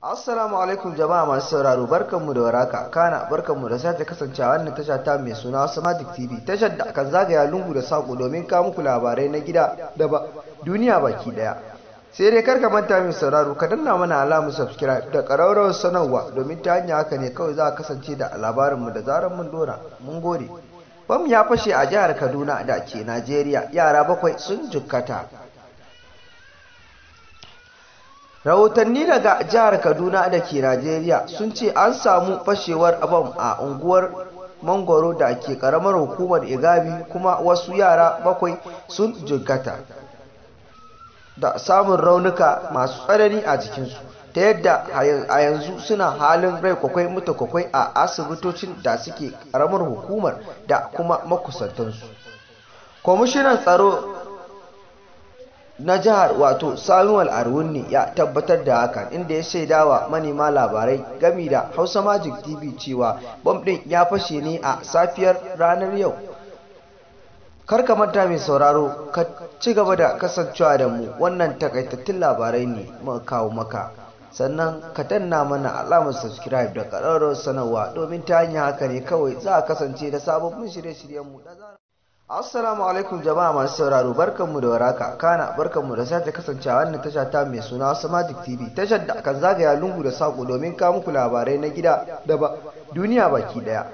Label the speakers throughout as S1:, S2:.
S1: Assalamu alaikum jama'a masu sauraro, barkanmu da waraka, kana barkanmu da sake kasancewa wannan tasha ta mai suna Hausa Magic TV, tashar da kan zagaya lungu da sako domin kawo muku labarai na gida da ba duniya baki daya. Sai dai kar ka manta mai sauraro, ka danna mana alamar subscribe da ƙararrawar sanarwa, domin ta hanya haka ne kawai za a kasance da labarinmu da zarar mun dora. Mun gode. Bam ya fashe a jihar Kaduna da ke Najeriya, yara 7 sun jikkata. Rahotanni daga jihar Kaduna da ke Najeriya sun ce an samu fashewar bam a unguwar Mangoro da ke karamar hukumar Igabi, kuma wasu yara 7 sun jikkata da samun raunuka masu tsanani a jikinsu, ta yadda a yanzu suna halin rai kwakwai mutu kwakwai a asibitocin da suke karamar hukumar da kuma makusantansu. Kwamishinan tsaro na jihar, wato Samuel Arwunni, ya tabbatar da hakan, inda ya shaidawa manema labarai gami da Hausa Magic TV cewa bam ɗin ya fashe ne a safiyar ranar yau. Kar ka manta mai sauraro, ka ci gaba da kasancewa da mu. Wannan takaitattun labarai ne muka kawo maka, sannan ka danna mana alamar subscribe da ƙararrawar sanarwa, domin ta hanyar haka ne kawai za a kasance da sababbin shirye-shiryenmu. Assalamu alaikum jama'a masu sauraro, barkanmu da waraka, kana barkanmu da sake kasancewa wannan tasha ta mai suna Hausa Magic TV, tashar da kan zagaya lungu da sako domin kawo muku labarai na gida da ba duniya baki daya.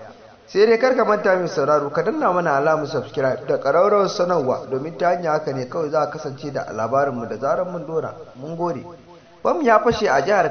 S1: Sai dai kar ka manta mai sauraro, ka danna mana alamar subscribe da ƙararrawar sanarwa, domin ta hanya haka ne kawai za a kasance da labarinmu da zarar mun dora. Mun gode. Bam ya fashe a jihar